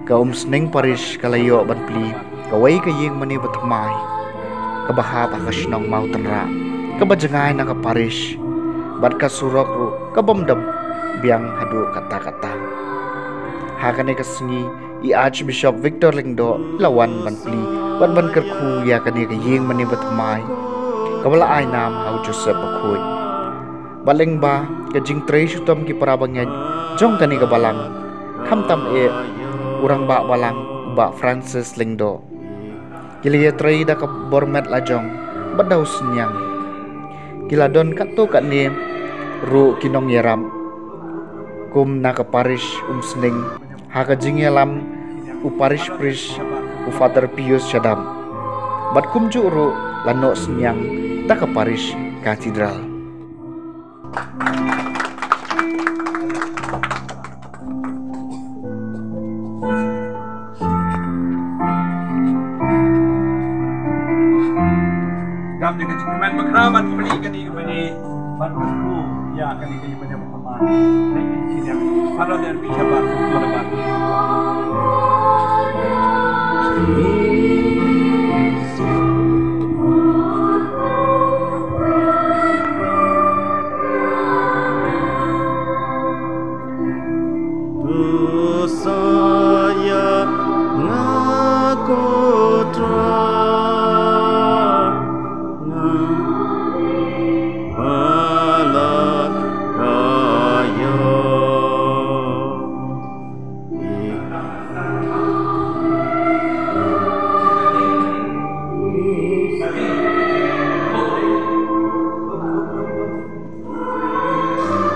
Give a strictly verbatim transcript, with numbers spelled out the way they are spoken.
Ka Umsning Parish ka la ïoh ban plie kawei ka ïing mane bathymmai kaba hap ha ka shnong Mawtynrah, kaba jngai na ka parish bad ka surok ruh ka bym da biang haduh katta katta. Ha kane ka sngi i Archbishop Victor Lyngdoh la wan ban plie bad ban kyrkhu ïa kane ka ïing mane bathymmai kaba la ai nam ha u Joseph Bakhuid. Bad lyngba ka jingtrei shitom ki para bangeit jong kane ka balang, khamtam eh u rangbah balang u Bah Francis Lyngdoh, ki la ïatrei da ka bor met la jong bad da u synñiang. Ki la don katto katne ruh ki nongïarap kum na ka parish Umsning, ha ka jingïalam u parish priest u Father Pius Shadap, bad kumjuh ruh la noh synñiang da ka parish cathedral. Gam da ka jingkmen bakra ban plie kane ka mane ban kyrkhu ïa kane ka mane. Father Bishop Bakhuid.